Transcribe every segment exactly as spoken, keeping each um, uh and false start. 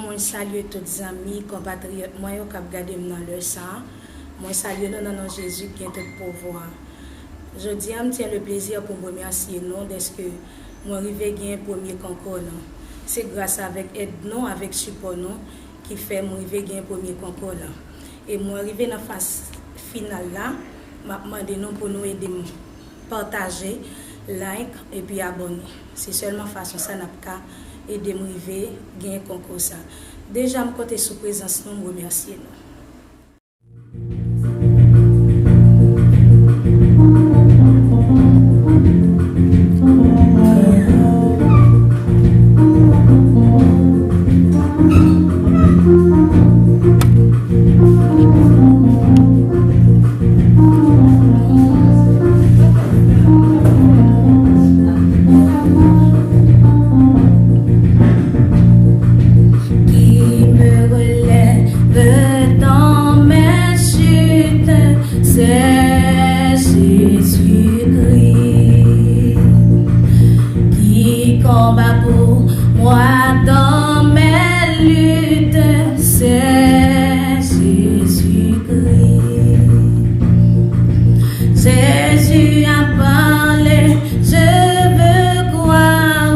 Mwen salye tout zanmi, konpatriyòt mwen yo k ap gade m nan lè sa a. Mwen salye nou nan non Jezi ki gen tout pouvwa. Jodi a, m tyen le plezi pou m remèsye nou dèske mwen rive gen premye konkò lan. Se gras avèk èd nou, avèk sipò nou, ki fè m rive gen premye konkò lan. E mwen rive nan faz final la, m ap mande nou pou nou ede m pataje, like, epi abòne. Se sèlman fason sa n ap ka ede m rive gen konkò sa. Deja m konte sou prezans nou, m remèsye nou. Qui me relève dans mes chutes, c'est Jésus-Christ. Qui combat pour moi dans mes luttes, c'est Jésus-Christ. Jésus a parlé, je veux croire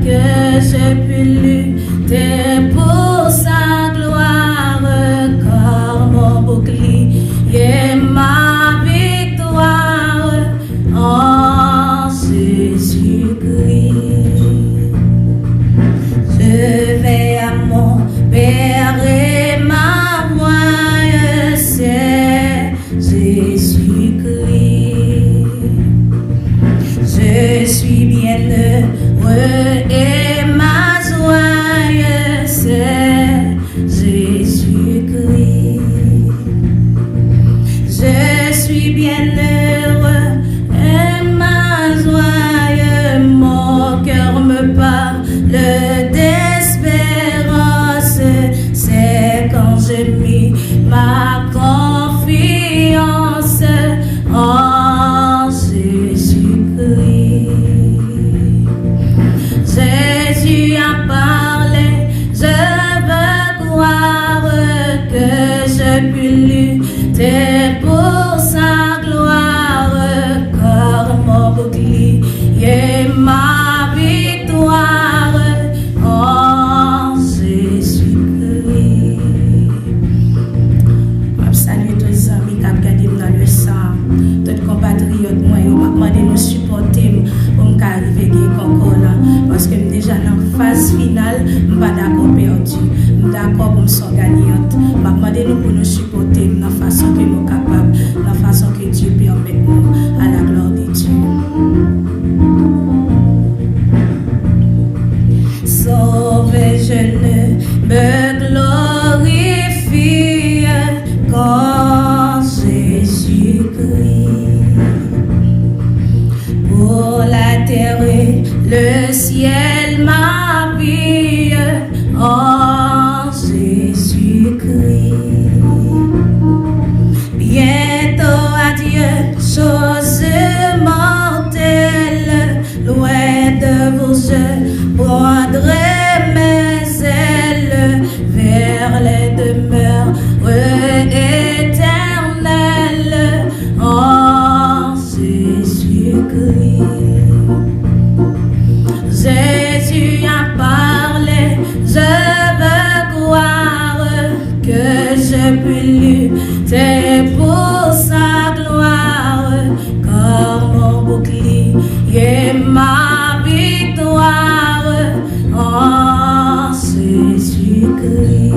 que je puis lutter pour sa gloire, car mon bouclier, ma victoire en Jésus-Christ. Je vais à mon Père et ma voix, c'est Jésus-Christ. Je suis bien heureux et ma joie, c'est Jésus-Christ. Je suis bien heureux et ma joie, mon cœur me parle d'espérance, c'est quand j'ai mis ma confiance en Jésus-Christ. Jésus a parlé, je veux croire que je puis lutter pour sa gloire, car mon bouclier, ma victoire en Jésus-Christ. M ap salye tout zanmi k ap gade m nan lè sa a, tout konpatriyòt mwen yo, m ap mande nou sipòte m pou m ka rive gen konkò lan, paske m deja nan faz final, m pa dakò pèdi, m dakò pou m sò ganyant. M ap mande nou pou nou sipòte m nan fason ke nou kapab, nan fason ke Dye pèmèt nou, à la gloire de Dieu. Sauvé, je ne me glorifie qu'en Jésus-Christ. Pour la terre et le ciel, ma vie en Jésus-Christ. Bientôt adieu, chose mortelle, loin de vous je prendrai mes ailes vers les demeures éternelles en Jésus-Christ. Jésus a parlé, je veux croire que je puis lutter pour sa gloire, car mon bouclier, ma victoire en Jésus-Christ.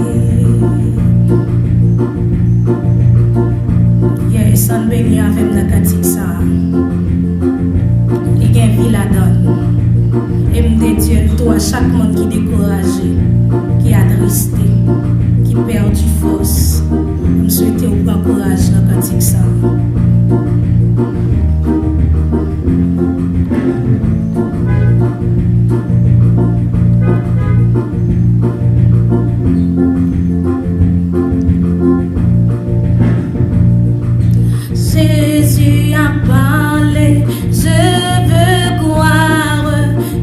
Yes, ann benyen avè m nan kantik sa a. Li gen vi ladan l. E m dedye l tou a chak moun ki dekouraje, ki atriste, ki pèdi fòs. M swete w pran kouraj nan kantik sa a. Jésus a parlé, je veux croire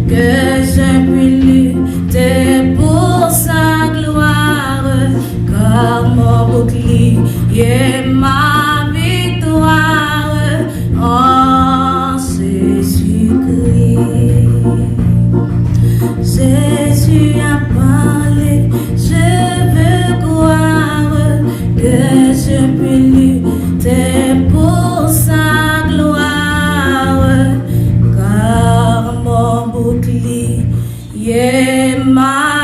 que je puis lutter pour sa gloire. Yeah, my